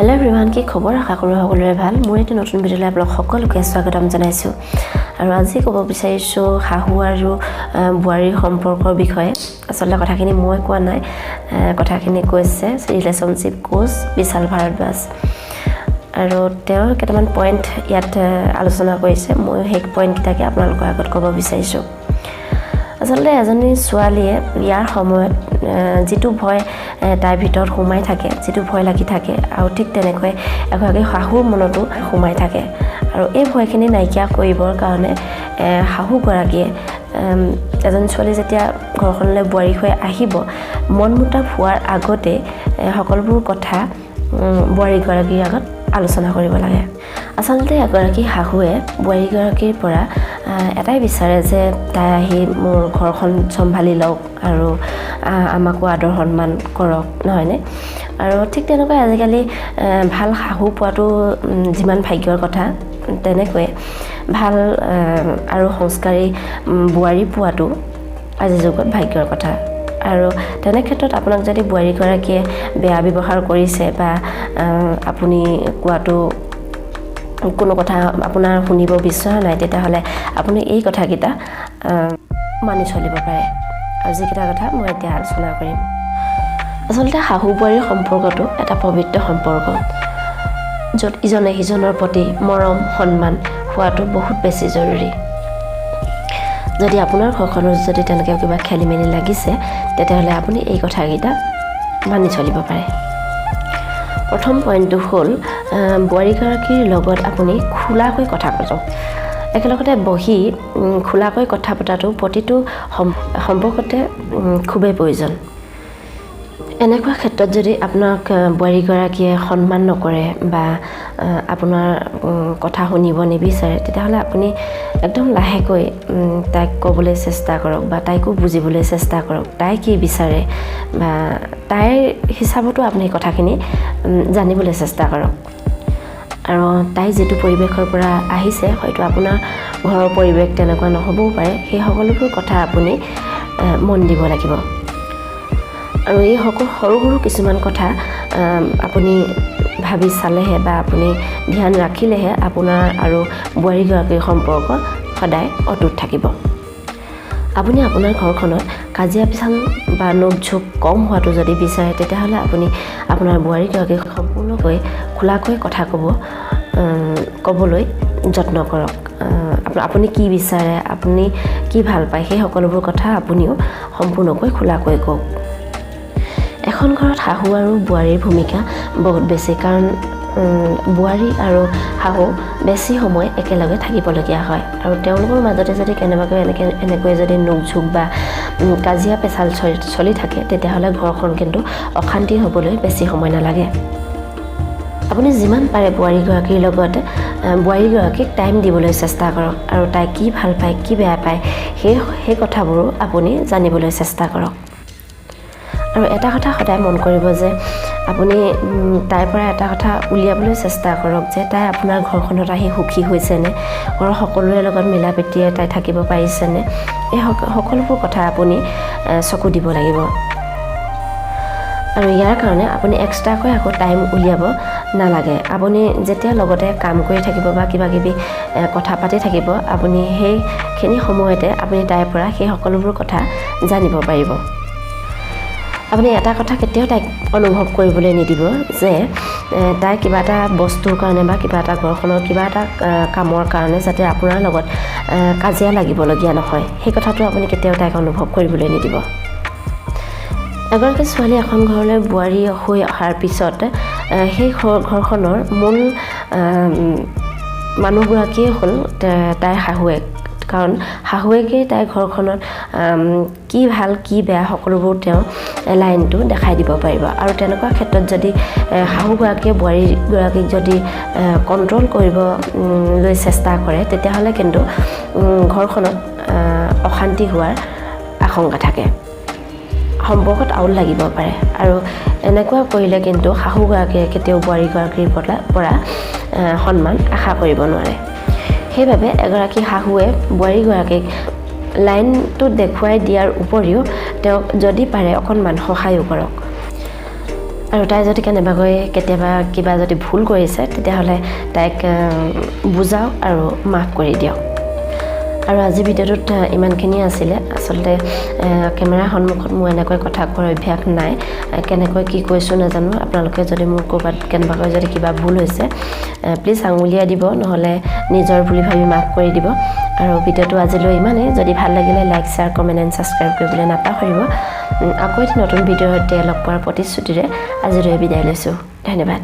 Hello' everyone, কি খবৰ? আশা কৰোঁ সকলোৰে ভাল। মোৰ এটি নতুন ভিডিঅ'লৈ আপোনালোক সকলোকে স্বাগতম জনাইছোঁ। আৰু আজি ক'ব বিচাৰিছোঁ শাহু আৰু বোৱাৰীৰ সম্পৰ্কৰ বিষয়ে। আচলতে কথাখিনি মই কোৱা নাই, কথাখিনি কৈছে ৰিলেশ্যনশ্বিপ কোচ বিশাল ভাৰদ্বাজ আৰু তেওঁ কেইটামান পইণ্ট ইয়াত আলোচনা কৰিছে। ময়ো সেই পইণ্টকেইটাকে আপোনালোকৰ আগত ক'ব বিচাৰিছোঁ। আচলতে এজনী ছোৱালীয়ে বিয়াৰ সময়ত যিটো ভয় তাইৰ ভিতৰত সোমাই থাকে, যিটো ভয় লাগি থাকে আৰু ঠিক তেনেকৈ এগৰাকী শাহুৰ মনতো সোমাই থাকে। আৰু এই ভয়খিনি নাইকিয়া কৰিবৰ কাৰণে শাহুগৰাকীয়ে এজনী ছোৱালী যেতিয়া ঘৰখনলৈ বোৱাৰী হৈ আহিব, মন মুতাপ হোৱাৰ আগতে সকলোবোৰ কথা বোৱাৰীগৰাকীৰ আগত আলোচনা কৰিব লাগে। আচলতে এগৰাকী শাহুৱে বোৱাৰীগৰাকীৰ পৰা এটাই বিচাৰে যে তাই আহি মোৰ ঘৰখন চম্ভালি লওক আৰু আমাকো আদৰ সন্মান কৰক, নহয়নে? আৰু ঠিক তেনেকৈ আজিকালি ভাল শাহু পোৱাটো যিমান ভাগ্যৰ কথা, তেনেকৈয়ে ভাল আৰু সংস্কাৰী বোৱাৰী পোৱাটো আজিৰ যুগত ভাগ্যৰ কথা। আৰু তেনে ক্ষেত্ৰত আপোনাক যদি বোৱাৰীগৰাকীয়ে বেয়া ব্যৱহাৰ কৰিছে বা আপুনি কোৱাটো কোনো কথা আপোনাৰ শুনিব বিচৰা নাই, তেতিয়াহ'লে আপুনি এই কথাকেইটা মানি চলিব পাৰে আৰু যিকেইটা কথা মই এতিয়া আলোচনা কৰিম। আচলতে শাহু বোৱাৰীৰ সম্পৰ্কটো এটা পবিত্ৰ সম্পৰ্ক, য'ত ইজনে সিজনৰ প্ৰতি মৰম সন্মান হোৱাটো বহুত বেছি জৰুৰী। যদি আপোনাৰ ঘৰখনত যদি তেনেকৈ কিবা খেলি মেলি লাগিছে, তেতিয়াহ'লে আপুনি এই কথাকেইটা মানি চলিব পাৰে। প্ৰথম পইণ্টটো হ'ল, বোৱাৰীগৰাকীৰ লগত আপুনি খোলাকৈ কথা পাতক। একেলগতে বহি খোলাকৈ কথা পতাটো প্ৰতিটো সম্পৰ্কতে খুবেই প্ৰয়োজন। এনেকুৱা ক্ষেত্ৰত যদি আপোনাক বোৱাৰীগৰাকীয়ে সন্মান নকৰে বা আপোনাৰ কথা শুনিব নিবিচাৰে, তেতিয়াহ'লে আপুনি একদম লাহেকৈ তাইক ক'বলৈ চেষ্টা কৰক বা তাইকো বুজিবলৈ চেষ্টা কৰক, তাই কি বিচাৰে বা তাইৰ হিচাপতো আপুনি কথাখিনি জানিবলৈ চেষ্টা কৰক। আৰু তাই যিটো পৰিৱেশৰ পৰা আহিছে, হয়তো আপোনাৰ ঘৰৰ পৰিৱেশ তেনেকুৱা নহ'বও পাৰে। সেই সকলোবোৰ কথা আপুনি মন দিব লাগিব। আৰু এই সকলো সৰু সৰু কিছুমান কথা আপুনি ভাবি চালেহে বা আপুনি ধ্যান ৰাখিলেহে আপোনাৰ আৰু বোৱাৰীগৰাকীৰ সম্পৰ্ক সদায় অটুট থাকিব। আপুনি আপোনাৰ ঘৰখনত কাজিয়া পেচাল বা নোক ঝোক কম হোৱাটো যদি বিচাৰে, তেতিয়াহ'লে আপুনি আপোনাৰ বোৱাৰীগৰাকীক সম্পূৰ্ণকৈ খোলাকৈ কথা ক'বলৈ যত্ন কৰক। আপুনি কি বিচাৰে, আপুনি কি ভাল পায়, সেই সকলোবোৰ কথা আপুনিও সম্পূৰ্ণকৈ খোলাকৈ কওক। এখন ঘৰত শাহু আৰু বোৱাৰীৰ ভূমিকা বহুত বেছি, কাৰণ বোৱাৰী আৰু শাহু বেছি সময় একেলগে থাকিবলগীয়া হয়। আৰু তেওঁলোকৰ মাজতে যদি কেনেবাকৈ এনেকৈ যদি নোক ঝোক বা কাজিয়া পেচাল চলি থাকে, তেতিয়াহ'লে ঘৰখন কিন্তু অশান্তি হ'বলৈ বেছি সময় নালাগে। আপুনি যিমান পাৰে বোৱাৰীগৰাকীৰ লগত, বোৱাৰীগৰাকীক টাইম দিবলৈ চেষ্টা কৰক আৰু তাই কি ভাল পায়, কি বেয়া পায়, সেই কথাবোৰো আপুনি জানিবলৈ চেষ্টা কৰক। আৰু এটা কথা সদায় মন কৰিব যে আপুনি তাইৰ পৰা এটা কথা উলিয়াবলৈ চেষ্টা কৰক যে তাই আপোনাৰ ঘৰখনত আহি সুখী হৈছেনে, ঘৰৰ সকলোৰে লগত মিলা প্ৰীতিৰে তাই থাকিব পাৰিছেনে। এই সকলোবোৰ কথা আপুনি চকু দিব লাগিব। আৰু ইয়াৰ কাৰণে আপুনি এক্সট্ৰাকৈ আকৌ টাইম উলিয়াব নালাগে। আপুনি যেতিয়া লগতে কাম কৰি থাকিব বা কিবা কিবি কথা পাতি থাকিব, আপুনি সেইখিনি সময়তে আপুনি তাইৰ পৰা সেই সকলোবোৰ কথা জানিব পাৰিব। আপুনি এটা কথা কেতিয়াও তাইক অনুভৱ কৰিবলৈ নিদিব যে তাই কিবা এটা বস্তুৰ কাৰণে বা কিবা এটা ঘৰখনৰ কিবা এটা কামৰ কাৰণে যাতে আপোনাৰ লগত কাজিয়া লাগিবলগীয়া নহয়। সেই কথাটো আপুনি কেতিয়াও তাইক অনুভৱ কৰিবলৈ নিদিব। এগৰাকী ছোৱালী এখন ঘৰলৈ বোৱাৰী হৈ অহাৰ পিছত সেই ঘৰখনৰ মূল মানুহগৰাকীয়ে হ'ল তাইৰ শাহুৱেক, কাৰণ শাহুৱেকেই তাইৰ ঘৰখনত কি ভাল কি বেয়া সকলোবোৰ তেওঁ লাইনটো দেখাই দিব পাৰিব। আৰু তেনেকুৱা ক্ষেত্ৰত যদি শাহুগৰাকীয়ে বোৱাৰীগৰাকীক যদি কণ্ট্ৰল কৰিব লৈ চেষ্টা কৰে, তেতিয়াহ'লে কিন্তু ঘৰখনত অশান্তি হোৱাৰ আশংকা থাকে, সম্পৰ্কত আউল লাগিব পাৰে। আৰু এনেকুৱা কৰিলে কিন্তু শাহুগৰাকীয়ে কেতিয়াও বোৱাৰীগৰাকীৰ পৰা সন্মান আশা কৰিব নোৱাৰে। সেইবাবে এগৰাকী শাহুৱে বোৱাৰীগৰাকীক লাইনটো দেখুৱাই দিয়াৰ উপৰিও তেওঁক যদি পাৰে অকণমান সহায়ো কৰক। আৰু তাই যদি কেনেবাকৈ কেতিয়াবা কিবা যদি ভুল কৰিছে, তেতিয়াহ'লে তাইক বুজাওক আৰু মাফ কৰি দিয়ক। আৰু আজি ভিডিঅ'টোত ইমানখিনিয়ে আছিলে। আচলতে কেমেৰাৰ সন্মুখত মোৰ এনেকৈ কথা কোৱাৰ অভ্যাস নাই। কেনেকৈ কি কৈছোঁ নাজানো। আপোনালোকে যদি মোৰ ক'ৰবাত কেনেবাকৈ যদি কিবা ভুল হৈছে, প্লিজ আঙুলিয়াই দিব, নহ'লে নিজৰ বুলি ভাবি মাফ কৰি দিব। আৰু ভিডিঅ'টো আজিলৈ ইমানেই। যদি ভাল লাগিলে like, share, comment and subscribe কৰিবলৈ নাপাহৰিব। আকৌ এটি নতুন ভিডিঅ'ৰ সৈতে লগ পোৱাৰ প্ৰতিশ্ৰুতিৰে আজিলৈ বিদায় লৈছোঁ। ধন্যবাদ।